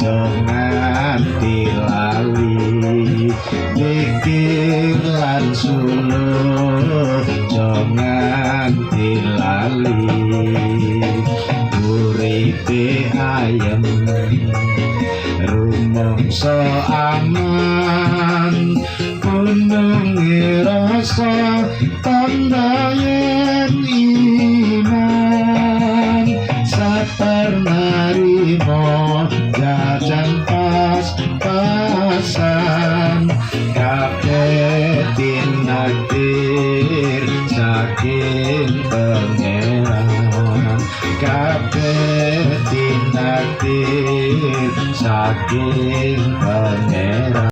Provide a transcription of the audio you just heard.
Aja nganti lali dikir lan suluk, aja nganti lali. Uripe ayem, rumangsa aman, pununge rasa tandha yen iman, sabar narimo jajan pas-pasan, kabeh tinakdir saking Pangeran, kabeh tinakdir saking Pangeran.